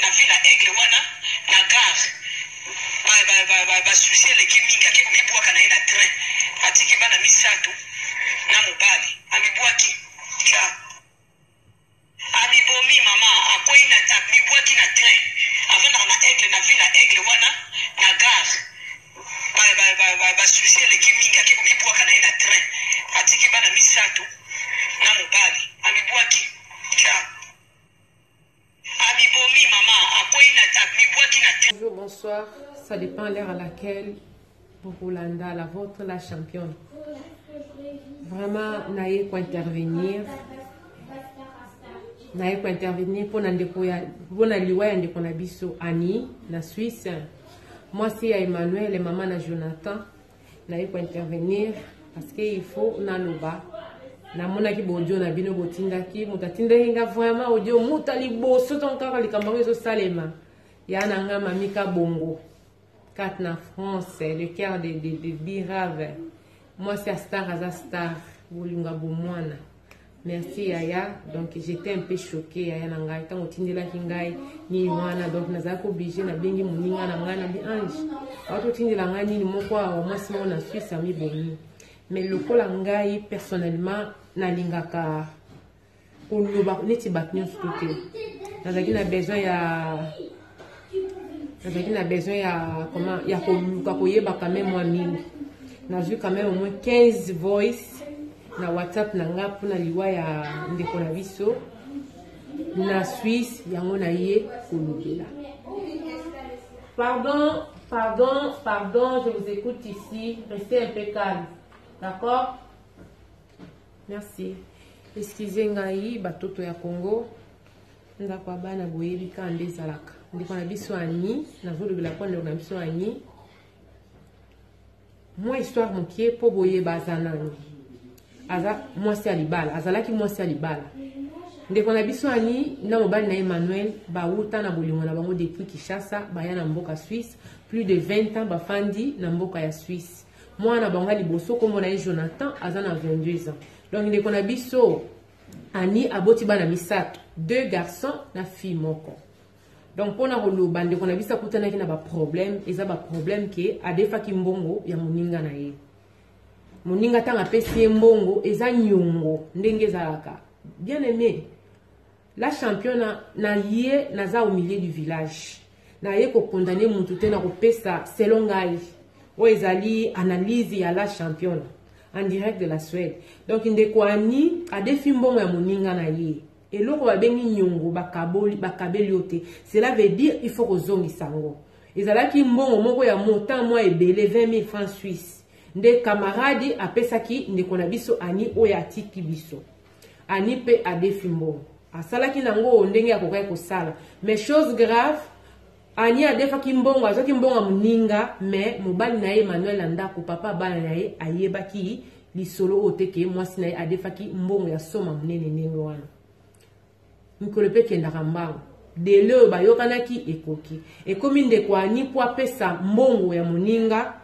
na ville ya Aigle wana na gare ba ba ba ba, ba souci eleki mingi ake komibwaka na ye na train atiki bana misato na mobali amibwaki ciao Amibomi mama akweyi na amibwaki na train avandaka na aigle na ville ya aigle wana na gare ba ba ba ba, ba souci eleki mingi ake komibwaka na ye na train atiki bana misato na mobali amibwaki ciao amibomi mama akweyi na amibwaki na train. Bonjour, bonsoir. Ça dépend l'heure à laquelle Bokolanda, la vôtre, la championne. Vraiment, naye ko intervenir. Naye ko intervenir pour na ndeko ya pour na liwa ya ndeko na biso Annie na Suisse. Mwasi ya Emmanuel et maman na Jonathan. Naye ko intervenir parce que il faut naloba. namonaki bodio na bino botindaki moto atindaki nga vraiment audio moto ya liboso ntango kaka likambo yango ezosalema ya na nga mami kabongo Kat na France, le cœur de, de, de Birave. Moi, c'est star, aza star. Bolinga bomwana. Merci Yaya. Donc j'étais un peu choquée Yaya na ngai. Tango tindelaki ngai nini wana donc nazalaki obligé na bengi moninga na ngai na bi ange. Auto tindela ngai nini moko awa mwasi moko na Suisse amibomi. Mais lokola ngai personnellement nalingaka koloba neti bato nyonso to te nazalaki na besoin ya nazalaki na besoin ya comment ya koluka koyeba quand même mwa mingi nazwi quand même au moins 15 voice na whatsapp na nga mpona liwa ya ndeko na biso na suisse yango na ye kolobela pardon pardon pardon je vous écoute ici restez un peu calme d'accord Merci. Excusez ngai batoto ya Congo ndako ya bana boyebi kaka nde ezalaka ndeko na biso Annie nazolobela mpo ndeko na biso Annie mwa histoire mokie mpo boyeba aza nani aza mwasi ya libala azalaki mwasi ya libala ndeko na biso Annie na mobali na Emmanuel bawuta na bolingo na bango depuis Kinshasa baya na mboka Suisse plus de 20 ans bafandi na mboka ya Suisse mwana na bango ya liboso nkombo na ye jonathan aza na 22 ans donc ndeko na biso ani aboti bana misato deux garçons na fille moko donc mpona koloba ndeko na biso akutanaki na baproblème eza baproblème ke adefaki mbongo ya moninga na ye moninga ntango apesi ye mbongo eza nyongo ndenge ezalaka bien aimé La championa na ye naza au milieu du village naye ko condamner mutu te na kopesa selon ngai oyo ezali analyse ya la championa en direct de la Suède donc ndeko Annie adefi mbongo ya moninga na ye eloko babengi nyongo bakaboli bakabeli yo te cela veut dire il faut kozongisa yango ezalaki mbongo moko ya montant mwa ebele 20 000 francs suisse nde camarade apesaki ndeko na biso Annie oyo atiki biso Annie pe adefi mbongo. Asalaki nango ndenge akokaki kosala. Mais chose grave, Annie adefaki mbongo, azwaki mbongo ya moninga, mais mobali na ye Emmanuel na ndako, papa bana na ye ayebaki lisolo oyo te ke mwasi na ye adefaki mbongo ya soma monene ndenge wana. Mikolo pe ekendaka mbangu. Dele oyo bayokanaki ekoki. Ekomi ndeko Annie mpo apesa mbongo ya moninga,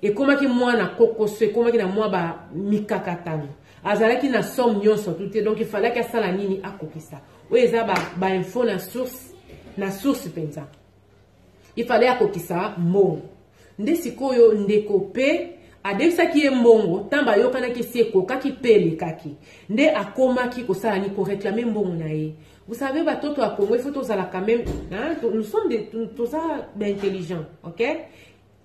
ekomaki mwana kokoso, ekomaki na mwa ba mikakatano. Azalaki na somme nyonso tu te, donc ifalaki asala nini akokisa. Oyo eza ba, ba info na source, na source mpenza. Il fallait akokisa mbongo. Nde sikoyo ndeko pe adefisaki ye mbongo ntango bayokanaki esi ekokaki mpe elekaki nde akomaki kosala nini koreklame mbongo na ye vous savez batoto ya congo il faut tozala quand même hein, nous sommes des, toza baintelligent ok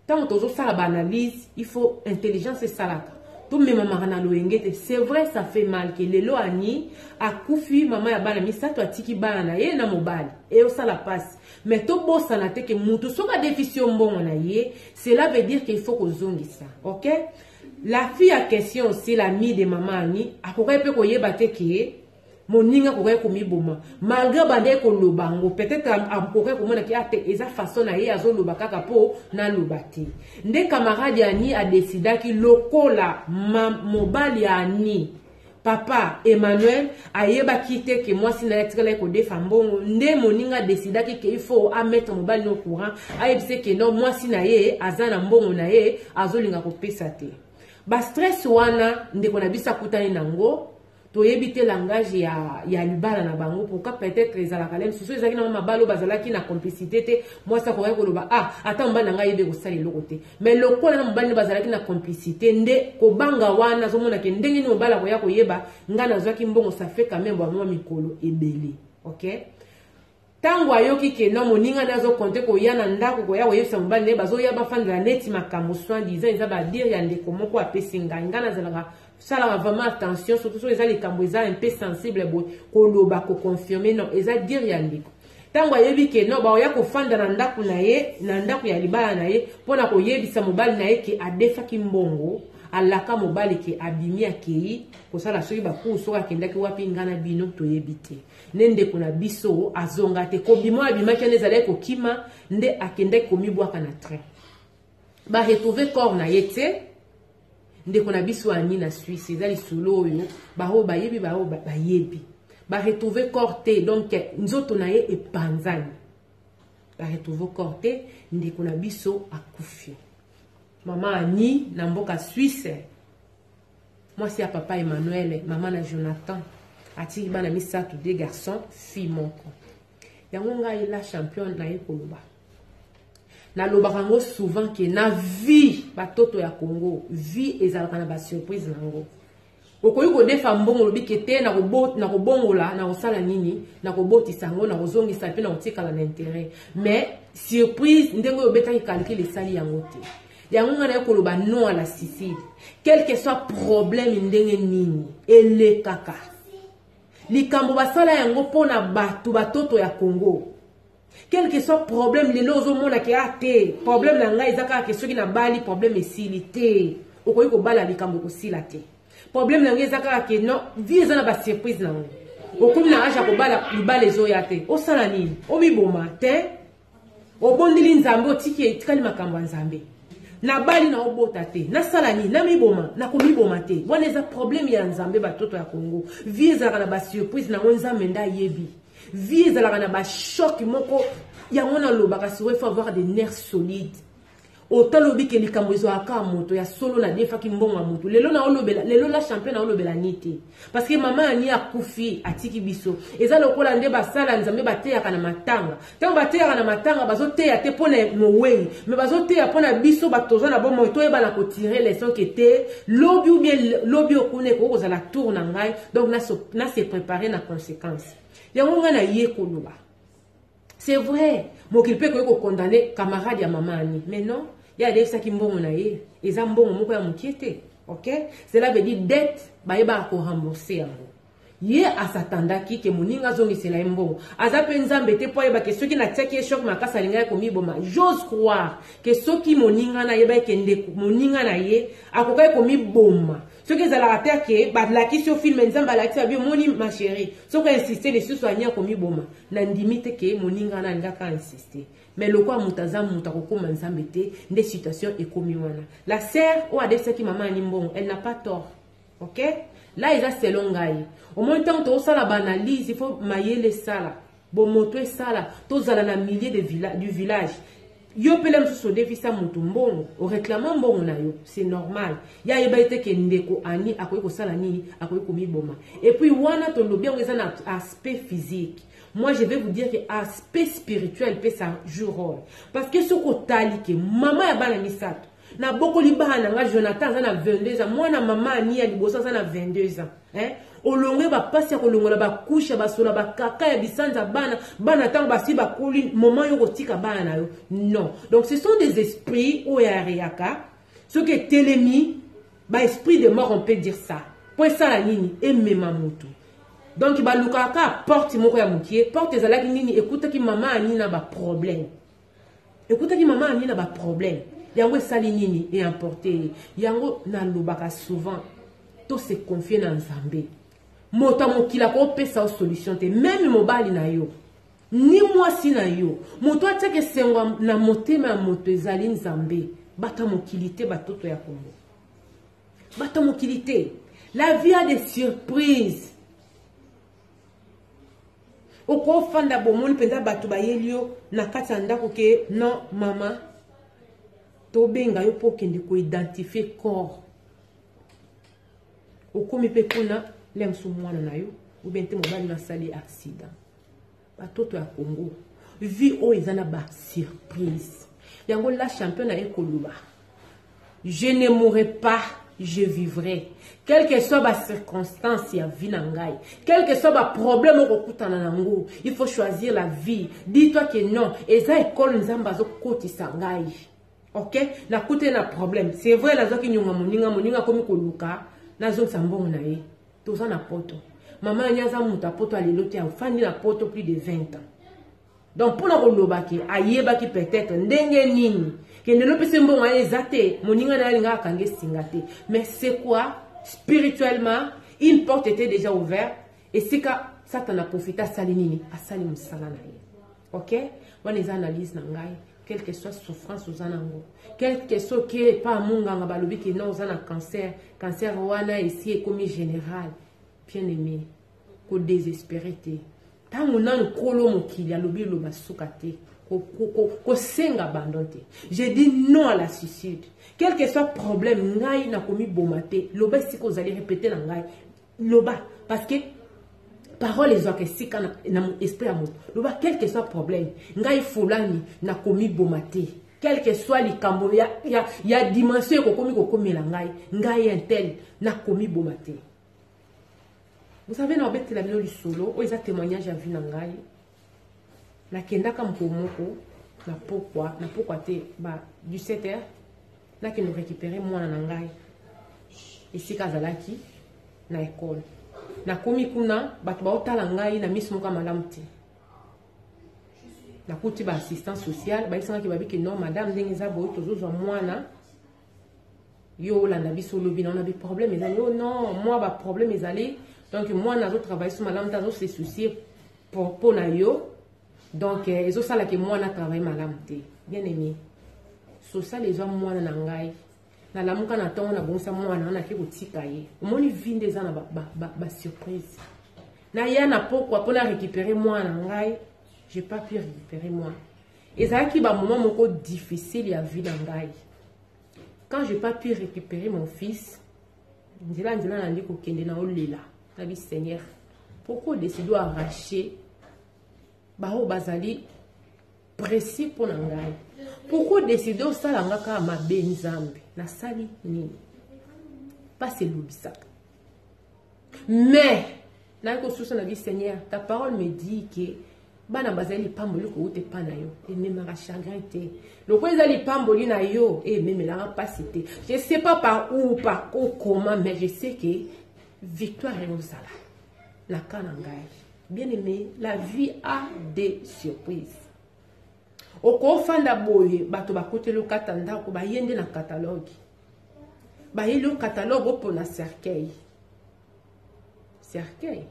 ntango tozosala baanalyse il faut intelligence esalaka tomemamaka na loyenge te c'est vrai ça fait mal ke lelo ani akufi mama ya bana misato atiki bana na ye na mobali eyosala mpasi mais tobosana te ke mutu soki adefisi yo mbongo na ye cela veut dire qu'il faut kozongisa ok la fille ya question aussi l'ami de mama ani akokaki mpe koyeba te ke moninga akokaki komiboma malgré bandaki koloba yango peut-être akokaki komona ke ate ah, eza façon na ye azoloba kaka mpo naloba te nde camarade ya ani adesidaki lokola mobali ya ani Papa Emmanuel ayebaki te ke mwasi na ye atikalaki kodefa mbongo nde moninga adesidaki ke il faut amettre mobali no courant ayebise ke no mwasi na ye aza na mbongo na ye azolinga kopesa te ba stress wana ndeko na biso akutani nango. Toyebi te langage ya libala na bango. Pourquoi? Peut-être ezalaka le mosusu ezalaki na mabala oyo bazalaki na complicité te. Mwasi akokaki koloba: "Ah, ata mobali na ngai ayebi kosala eloko te." Mais lokola na mobali nde bazalaki na complicité, nde kobanga wana azomona ke ndenge nini mobali akoya koyeba ngai nazwaki mbongo. Ça fait quand même bamwa mikolo ebele, ok. Ntango ayoki ke no moninga nde azocompter koya na ndako, koya koyebisa mobali nde bazoya bafandela neti makambo soi-disant, eza badires ya ndeko moko apesi ngai. Ngai nazalaka salaka vraiment attention, surtout soki eza likambo eza un peu sensible boye, koloba, koconfirmer. Non, eza dire ya ndeko. Ntango ayebi ke no baoya kofanda na ndako na ye, na ndako ya libala na ye, mpona koyebisa mobali na ye ke adefaki mbongo, alaka mobali ke abimi, akei kosala soki bakuru, soki akendaki wapi, ngai na bino toyebi te. Nde ndeko na biso azonga te. Kobima oyo abimaki wana ezalaki kokima, nde akendaki komibwaka na train. Baretrouver corps na ye te. Ndeko na biso ani na Suisse, eza lisolo oyo baoyo bayebi, baoyo bayebi. Baretrouver corps te, donc nzoto na ye epanzani. Baretrouver corps te, ndeko na biso akufi. Mama Ani na mboka Suisse, mwasi ya papa Emmanuel, mama na Jonathan, atiki bana misato, deux garçons, fille moko. Yango ngai la championne naye koloba, nalobaka yango souvent ke na vie, batoto ya Congo, vie ezalaka na basurprise na yango. Okoki kodefa mbongo, olobi ke te, nakobongola, nakosala nini, nakobotisa yango, nakozongisa mpe nakotikala na intérêt. Mais surprise, ndenge oyo obetaki calcul, esali yango te. Yango ngai naye koloba non à la suicide. Quel que soit problème ndenge nini elekaka, likambo basala yango mpona bato, batoto ya Congo, quel que soit problème lelo ozomona ke a te, problème na ngai eza kaka ke soki nabali, problème esili te. Okoki kobala, likambo ekosila te. Problème na ngai eza kaka ke non, vie eza na basurprise nango. Okomi na age ya kobala, libala ezoya te, osala nini? Omiboma te. Obondeli Nzambe, otiki, etikali makambo ya Nzambe. Nabali, na obota te, nasala nini? Namiboma? Nakomiboma te, wana eza problème ya Nzambe. Batoto ya Congo, vie ezalaka na basurprise nango, Nzambe nde ayebi. Vie ezalaka na bachoc moko. Yango nalobaka sur, il faut avoir des nerfs solides. Otalobi ke likambo ezwaka moto ya solo, nadefaki mbongo ya moto. Lelo naolobela, lelo la champion naolobela ni te, parce que mama Ani akufi, atiki biso. Eza lokola nde basala Nzambe bateyaka na matanga. Ntango bateyaka na matanga, bazoteya te mpo na mowei, mais bazoteya mpo na biso bato toza na bomoi, toyeba na kotirer leçon ke te, lobi ou bien lobi okuna ekoki kozala tour na ngai, donc na se préparer na conséquence. Yango ngai naye koloba. C'est vrai, mokili mpe ekoki kocondamner camarade ya mama Ani, mais non, ye adefisaki mbongo na ye, eza mbongo moko ya mokie te, ok. Cela veut dire dette bayebaka korembourser yango. Ye asatandaki ke moninga azongisela ye mbongo. Aza mpe Nzambe te mpo ayeba ke soki natiaki ye choc makasi, alingaki komiboma. J'ose croire ke soki moninga na ayebaki ke ndeko moninga na ye akokaki komiboma, soki ezalaka te ke balakisi yo film, Nzambe alakisi abi: "Omoni, ma chérie, soki insiste lisusu, Ani akomiboma." Nandimi te ke moninga wana alingaka insiste, mais lokola moto aza moto, akokóma Nzambe te, nde situation ekomi wana. La sœur oyo adefisaki mama Ani mbongo, elle n'a pas tort, ok. Là eza selon ngai. Omoni, ntango tozosala baanalyse, il faut mayele esala, bomoto esala, tozala na milieu de villa, du village. Yo mpele mosusu odefisa motu mbongo, oréclamer mbongo na yo, c'est normal. Ye ayeba ete ke ndeko Ani akoki kosala nini? Akoki komiboma. Et puis wana tolobi yango eza na aspect physique. Moi, je vais vous dire que aspect spirituel mpe ça joue rôle, parce que soki otali ke mama ya bana misato, nabokoli bana na nga, Jonathan aza na 22 ans, mwana mama Ani ya liboso aza na 22 ans, hein? Olongwe bapasi ya kolongola bacouches ya basola, bakaka ya bisanza, bana bana ntango basi bakoli, moment yo kotika bana na yo, non. Donc ce sont des esprits oyo areyaka soki etelemi, baesprit de mort, on peut dire ça, mpo esala nini? Emema motu. Donc balukaka kaka porte moko ya mokie. Porte ezalaki nini? Ekutaki mama Ani na baproblème, ekutaki mama Ani na baproblème. Yango esali nini? Eemporter ye. Yango nalobaka souvent, to se confier na Nzambe. Moto ya mokili akopesa yo solution te, même mobali na yo ni mwasi na yo. Moto atiaka esengo na motema ya moto ezali Nzambe, bato ya mokili te. Batoto ya Kongo, bato ya mokili te. La vie a des surprises. Okofanda, bomoni mpenza bato bayeli yo na kati ya ndako ke non, mama, tobenga yo mpo okende koidentifier corps. Okomi mpe kuna. Le mosusu mwana na yo ou bien te mobali na asali accident. Batoto ya Congo, vie oyo eza na ba surprise. Yango la championne aye koloba, je ne mourrai pas, je vivrai. Quelle que soit ba circonstance ya vie na ngai, quel que soit ba problème okokutana nango, il faut choisir la vie. Dis-toi que non, eza école Nzambe azokotisa ngai. Ok, nakutani na problème. C'est vrai, nazwaki nyonga moninga, moninga akomi koluka, nazongisa mbongo na ye. Toza na poto. Mama yani aza moto ya poto ya lelo te, afandi na poto plus de 20 ans. Donc mpona koloba ke ayebaki peut-être ndenge nini kende lopesa mbongo wana eza te, moninga na ye alingaka akanga esinga te. Mais c'est quoi? Spirituellement, une porte était déjà ouverte. Esika Satan a profité, asali nini? Asali mosala na ye. Ok? Wana eza analyse na ngai. Quelle que soit souffrance oza nango, quelle que soit ke pa munganga balobi ke non oza na cancer, cancer wana esi ekomi général. Bien aimé, ko désespérer te. Tango nanu kolo mokili alobi loba suka te. Kosenga abandon te. Je dis non à la suicide. Quel que soit problème, ngai nakomi boma te. Loba esika ozali, répéter na ngai. Loba parce que parole ezwaka esika na esprit ya moto. Loba quel que soit problème, ngai fulani nakomi boma te. Quel que soit likambo ya dimension ekokomi kokomela ngai, ngai un tel nakomi boma te. Vous savez, na obetela bino lisolo oyo eza témoignage ya vie na ngai. Nakendaka mokolo moko na pokwa, na pokwa te ba 17 heures, nakende récupérer mwana na ngai esika azalaki na école. Nakomi kuna, bato baotala ngai na miso moko ya malamu te. Nakuti ba assistance sociale, bayebisangaki babi ke non madame, ndenge eza boye tozozwa mwana yo olanda biso lobi na bi problème ezali. Oh non, moi ba problème ezali. Donc mwana azo travailler sur malamu te, azo se soucier pour na yo. Donc ezosala ke mwana travailler malamu te. Bien aimé, social ezwa mwana na ngai. Nalamuka na ntongo, nabongisa mwana wana, nake kotika ye. Omoni vie nde eza na ba surprise. Naya na pokwa mpona récupérer mwana na ngai, j'ai pas pu récupérer mwana. Ezalaki ba moment moko difficile ya vie na ngai. Quand j'ai pas pu récupérer mon fils, nzela nzela nandi kokende na olela. Nabi Seigneur, pourquoi décider arracher bao bazali précis pour na ngai? Pourquoi décider osala nga kaka mabe Nzambe? Nasali nini? Pasi elobisaka. Mais nayi kosusa na bi Seigneur, ta parole me dit que bana bazali lipamboli kouta epa na yo, ememaka chagrin te. Lokola eza lipamboli na yo, ememelaka mpasi te. Je sais pas par où, par où, comment, mais je sais que victoire ekozala na ka na ngai. Bien aimé, la vie a des surprises. Okofanda boye, bato bakoteli okata ndako, baye nde na catalogue. Bayeli yo catalogue opona cercueil. Cercueil.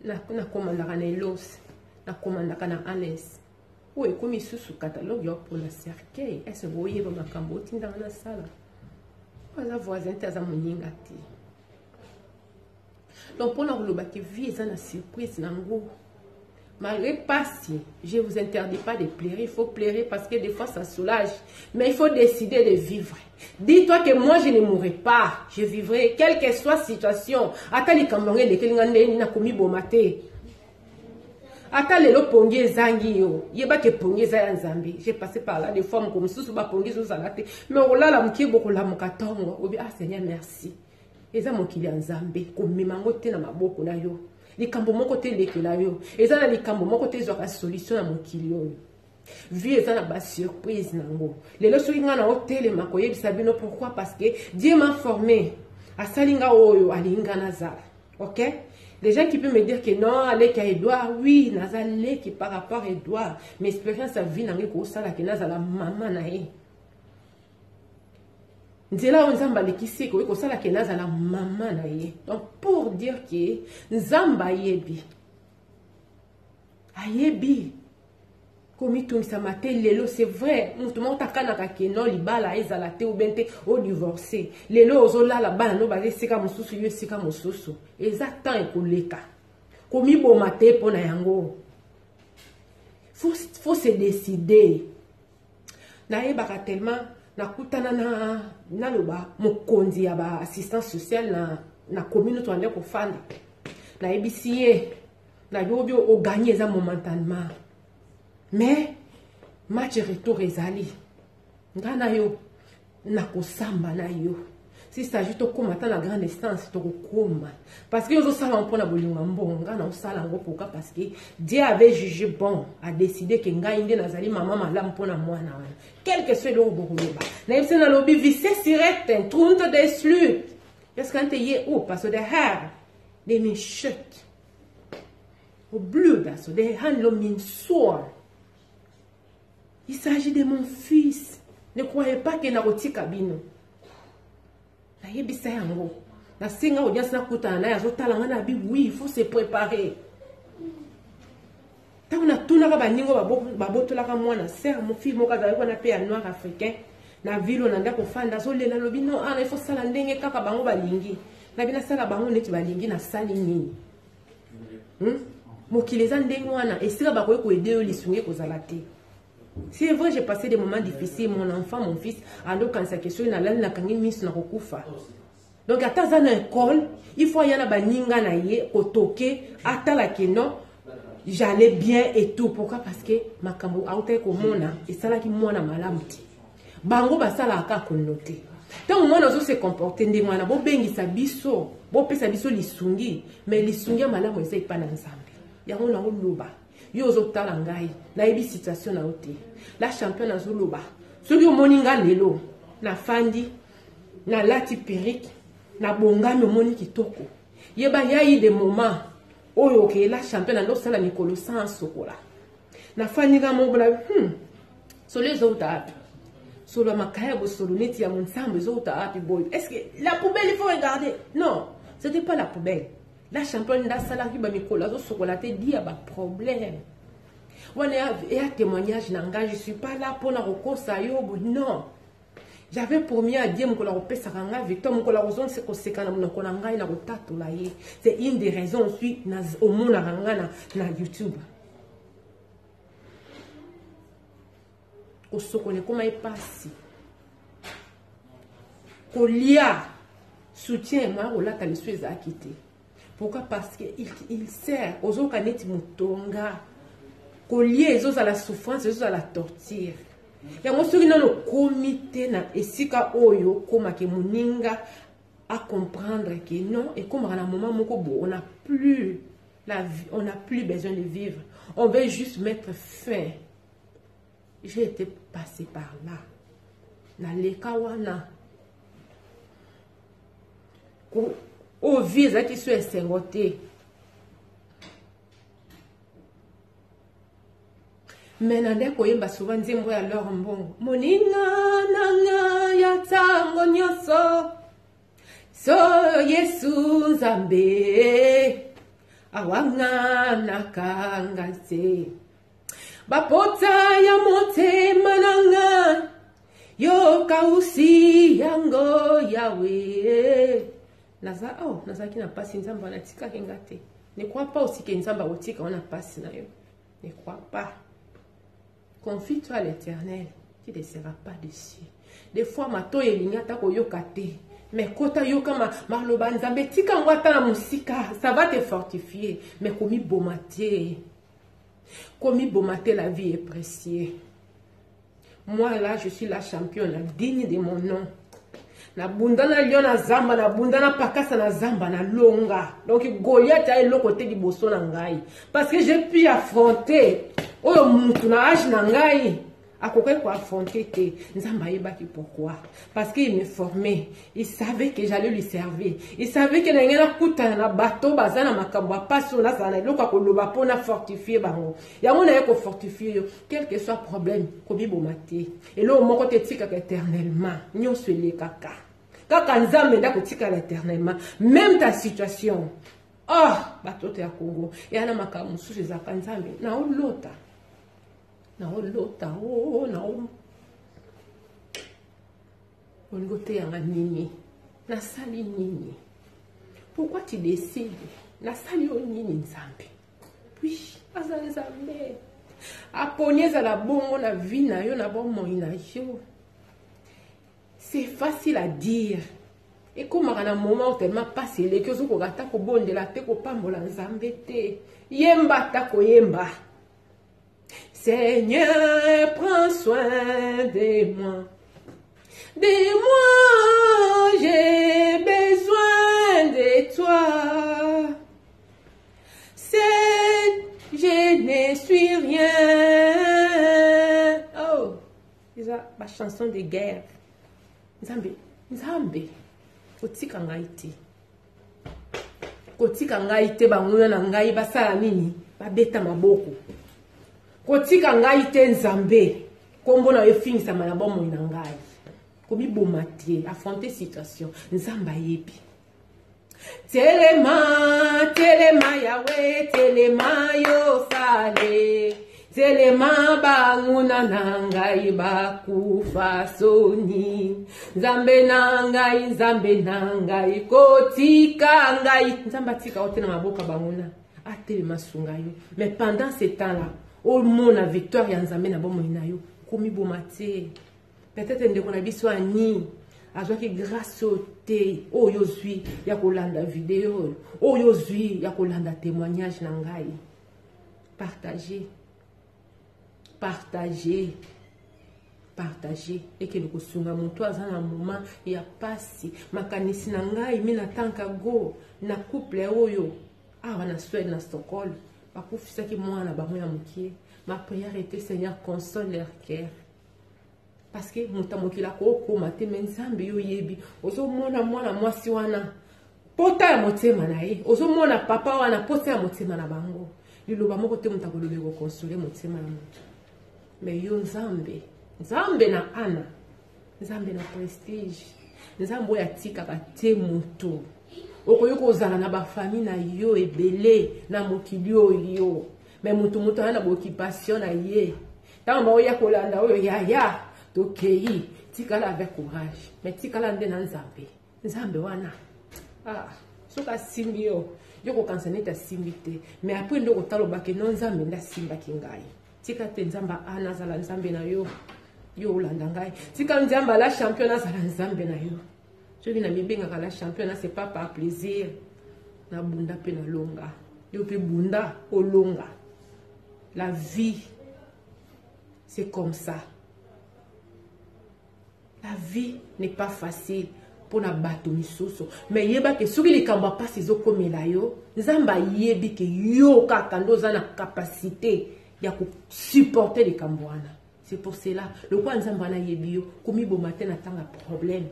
Nakomandaka na Elos, nakomandaka na Ales. Oyo ekomi susu catalogue ya opona cercueil. Est-ce que boyeba makambo otindanga na sala? Aza voisin te, aza moninga te. Donc mpona koloba ke vie eza na surprise nango. Malgré pasi, je vous interdis pas de pleurer. Il faut pleurer parce que des fois ça soulage. Mais il faut décider de vivre. Dis-toi que moi je ne mourrai pas. Je vivrai, quelle que soit situation. Ata likambo yango elekeli nga ndenge nini, nakomi boma te. Ata lelo pongi ezangi yo, yeba ke pongi eza ya Nzambe. J'ai passé par là des fois, moko mosusu ba pongi ezozala te. Mais okolala moke, bokolamuka ntongo. Obi, ah Seigneur, merci. Eza mokili ya Nzambe, komema yango te na maboko na yo. Likambo moko te elekela yo. Eza na likambo moko te ezwaka solution na mokili oyo. Vie eza na ba surprise nango. Lelo soki nga na otelema koyebisa bino pourquoi, parce que Dieu m'a formé. Asali nga oyo alingi nga nazala. Ok? Les gens qui peuvent me dire que non, aleki ya Edouard, oui, naza leki par rapport à Edouard, mais expérience ya vie nange kosala ke nazala mama na ye. Nzela oyo Nzambe alekisi ekoki kosala ke nazala mama na ye. Donc pour dire que Nzambe ayebi. Ayebi. Komitungisama te lelo, c'est vrai, moto moko takanaka ke non libala ezala te ou bien te o divorcer. Lelo ozolala bana no baza esika mosusu, yo esika mosusu. Eza temps ekoleka. Komiboma te mpo na yango. Faut se décider. Nayebaka tellement nakutana na naloba mokonzi ya ba assistance sociale na na commune toande kofanda. Nayebisi ye nayobi oganye eza momentanement, mais match retour ezali nga na yo nakosamba na yo. Si s'agit tokóma ata na grande instance, tokokóma, parce que ozosala yango mpona bolingo ya mbongo. Ngai naosala yango pourquoi? Parce que Dieu avait jugé bon, a décidé ke ngai nde nazali mama malamu mpona mwana wana, quelque soit eloko bokoloba. Nayebisi, nalobi: Vi ses i rätten, tror inte det är slut. Jag ska inte ge upp. Alltså, det här, det är min kött och blod. Alltså, det handlar om min son, il s'agit de mon fils. Ne croyez pas ke nakotika bino. Nayebisa yango, nasenga audience, nakutana naye, azotala ngai na bi: oui, il faut se préparer. Ntango natunaka baningo babotolaka mwana, sœur fille moko azalaki wana mpe ya noir africain na ville oyo na ndako ofanda, azolela, alobi: non, ana il faut sala ndenge kaka bango balingi. Nabi nasala bango neti balingi, nasali nini? Mokili eza ndenge wana, esika bakoki koaider yo, lisungi ekozala te. C'est vrai, j'ai passé des moments difficiles. Mon enfant, mon fils, andokanisa ke soki nalali, nakangi miso, na kokufa. Donc ata aza na école, il faut aya na baninga na ye kotoke, atala ke non, j'allais bien et tout. Pourquoi? Parce que makambo autaki komona esalaki mwana malamu te. Bango basalaka kaka konote. Ntango mwana azose comporte ndenge wana, bobengisa biso, bopesa biso lisungi, mais lisungi ya malamu eza epai na Nzambe. Yango naoloba, yo ozotala ngai, nayebi situation na yo te. La championne azoloba: soki omoni nga lelo nafandi, nalati perruque, nabongami, omoni kitoko, yeba yai de moment oyo okeyela championne ando osala mikolo sans sokola. Nafandi nga moko na solo ezouta wapi? Solo ya makaya, bosolo neti ya monsambo ezouta wapi boye? Est ce que la poubelle, il faut regarder? Non, c'était pas la poubelle. La championne nde asalaki bamikolo azosokola te, di ya baproblème wana eya témoignage na ngai. Je suis pas là mpona kokosa yo, non. J'avais promis à Dieu, mokolo akopesaka ngai victoire, mokolo akozongisa koseka na monoko na ngai, na kotatola ye. C'est une des raisons aussi omonaka ngai na YouTube. Kosokola ekóma epasi, kolia soutien moya, kolata liso ezalaki te. Pourquoi? Parce que il sert, ozoyoka neti motonga, kolia ezozala souffrance, ezozala torture. Yango soki nano okomi te na esika oyo okomake, moninga acomprendre ke non, ekomaka na moment moko bo on a plus la vie, on n'a plus besoin de vivre, on veut juste mettre fin. J'ai été passé par là, naleka wana. Oyo vie ezalaki so esengo te, me nande koyemba souvent nzembo ya Lor Mbongo: moninga nanga ya ntango nyonso so Yesu Nzambe awanganaka nga te, bapota ya motema na nga yokausi yango Yawe. Naza oh, nazalaki na mpasi, Nzambe wana atikaki nga te. Ne crois pas aussi ke Nzambe akotika wana mpasi na yo, ne crois pas. Confie-toi à l'Éternel, tu ne seras pas déçu. Des fois matoyi elingi ata koyoka te, mais kota yoka maloba Nzambe, tika yango ata na mosika, ça va te fortifier. Mais komiboma te, komiboma te, la vie est précieux. Moi là, je suis la championne digne de mon nom. Nabunda na lion na zamba, nabunda na pakasa na zamba, nalonga. Donc Goliath a eloko te liboso na ngai, parce que j'ai pu affronter oyo mutu na age na ngai akokaki koaffronter te. Nzambe ayebaki pourquoi, parce qu'il me formait, il savait que j'allais lui servir, il savait que ndenge nakutana na bato baza na makambo ya pasi oyo, nazala na eloko ya koloba mpo na fortifie bango. Yango naye kofortifie yo, quel que soit problème, komiboma te. Eloko moko te etikaka éternellement, nyonso elekaka. Kaka Nzambe nde akotikala éternellement, même ta situation. Oh, batoto ya Kongo eya na makambo mosusu ezalaka Nzambe naolota, naolota o nao olingi oteyanga nini? Nasali nini? Pourquoi tu décides? Nasali yo nini, Nzambe? Oui, aza Nzambe, aponi ezala bongo na vie na yo, na bomoi na yo. C'est facile à dire. Ekomaka na moment oyo tellement pasi eleki, ozokoka ata kobondela te, kopambola Nzambe te, yemba ata koyemba. Seigneur, prends soin de moi. De moi, j'ai besoin de toi. C'est, je ne suis rien. Oh, eza ba chanson de guerre. Nzambe, Nzambe, kotika ngai te. Kotika ngai te banguna na ngai basala nini? Babeta maboko. Kotika ngai te Nzambe. Kombo na yo efingisama na bomoi na ngai. Komiboma te, affronter situation. Nzambe ayebi. Telema, telema Yahweh, telema yo sale. Telema banguna na ngai bakufa soni. Nzambe na ngai, Nzambe na ngai, kotika ngai. Nzambe atika yo te na maboko ya banguna. Atelema sunga yo. Mais pendant ce temps-là, omona victoire ya Nzambe na bomoi na yo. Komiboma te. Peut-être ndeko na biso Annie azwaki grâce oyo te, oyo ozwi ya kolanda video oyo, oyo ozwi ya kolanda témoignage na ngai. Partager, partager, partager. Ekende kosunga moto aza na moment ya pasi. Makanisi na ngai mina tanka go na couple oyo awa na Suède na Stockholm bakufisaki mwana bango ya mokie. Ma prière était Seigneur console leur cœur. Parce que moto ya mokili akokoma te, mais Nzambe yo oyebi. Ozomona mwana mwasi wana pota ya motema na ye, ozomona papa wana pota ya motema na bango. Liloba moko te moto akoloba ekokonsole motema ya moto. Mais yo Nzambe, Nzambe na Ana, Nzambe na prestige, Nzambe oyo atikaka te moto. Okoki kozala na bafamille na yo ebele na mokili oyo, mais moto moto aza na boccupation na ye. Ntango baoya kolanda oyo yaya tokei, tikala avec courage, mais tikala nde na Nzambe. Nzambe wana soki asimbi yo, yo kokanisa neti asimbi te, mais après nde okotala obake no Nzambe nde asimbaki ngai. Tika te Nzambe ana azala Nzambe na yo, yo olanda ngai. Tika Nzambe la championne azala Nzambe na yo. Soki na mibengaka la championne, c'est pas par plaisir. Na bunda pe na longa. Yo pe bunda olonga. La vie, c'est comme ça. La vie n'est pas facile pour na bato misusu. Mais yeba ke soki likambo ya pasi ezokomela yo, Nzambe ayebi ke yo kaka nde oza na capacité ya ko supporter likambo wana. C'est pour cela, lokola Nzambe wana ayebi yo, komiboma te na tanga problème.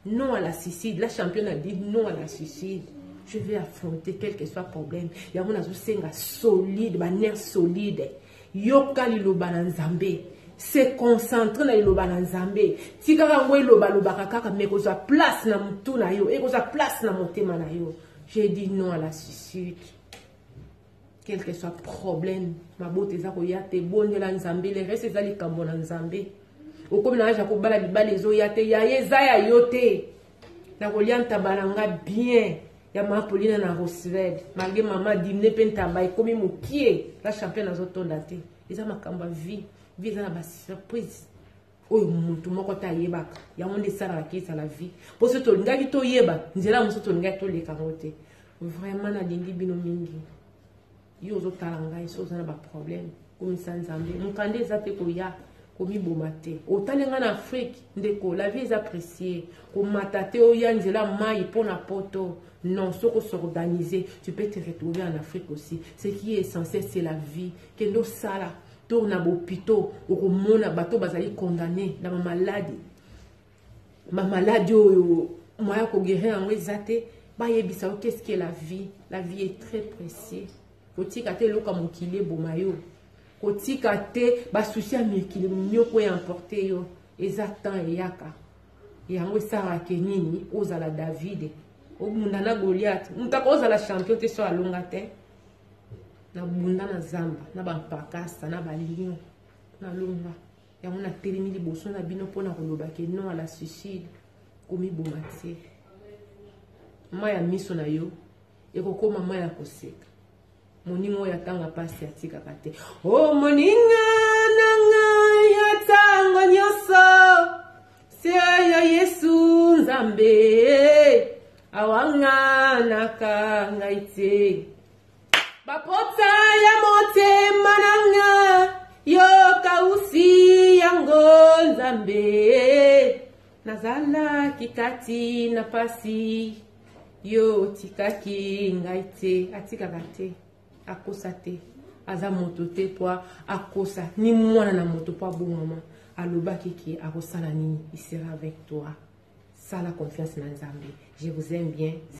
Non à la suicide. La championne a dit non à la suicide. Je vais affronter quel que soit problème. Yango nazosenga solide, ba nerf solide. Yoka liloba na Nzambe. Se concentrer na liloba na Nzambe. Tikaka yango eloba lobaka kaka, mais kozwa place na mutu na yo, ekozwa place na motema na yo. J'ai dit non à la suicide. Quel que soit problème, mabota eza koya te, bondela Nzambe, le reste eza likambo na Nzambe. Okomi na âge ya kobala libala ezoya te, ya ye eza ya yo te. Nakolia ntaba na nga bien ya mama Paulina na Roosevelt, malgré mama dimne pe ntaba ekomi mokie, la championne azotonda te. Eza makambo ya vie, vie eza na ba surprise oyo motu moko te ayebaka. Yango nde esalaka ke ezala vie. Po soki tolingaki toyeba, nzela mosusu tolingaki toleka yango te. Vraiment nalingi bino mingi. Yo ozotala ngai so oza na ba problème, komisa Nzambe. Mokanda eza te koya komiboma te. Otali ngai na Afrique, ndeko, la vie eza précieux. Komata te oya nzela mai mpo na poto. Non, soko s'organiser, tu peux te retrouver en Afrique aussi. Ce qui est essentiel, c'est la vie. Kendo sala, tourne na bopito, okomona bato bazali condamné na ba maladie. Ba maladie oyo moyen ko guérir yango eza te. Bayebisa yo qu'est-ce que la vie? La vie est très précieuse. Kotika te eloko ya mokili eboma yo. Kotika te ba souci ya mikili nyoko ya emporter yo. Eza temps eyaka. Yango esalaka ke nini? Ozala David. Obunda na Goliath. Moto akozala champion te so alonga te. Nabunda na zamba, na ba mpakasa, na ba lion. Nalonga. Yango natelemi liboso na bino mpona koloba ke non à la suicide. Komiboma te. Mai ya miso na yo ekokoma mai ya koseka. Moninga oyo atanga pasi atikaka te. O moninga na ngai ya tango nyonso, se oyo Yesu Nzambe. Nzambe awanganaka ngai te. Bapota ya motema na nga yokausi yango Nzambe, nazalaki kati na pasi, yo otikaki ngai te. Atikaka te, akosa te, aza moto te po akosa, ni mwana na moto po abongama. Alobaki ke akosala nini, il sera avec toi. Sala confiance na Nzambe. Je vous aime bien.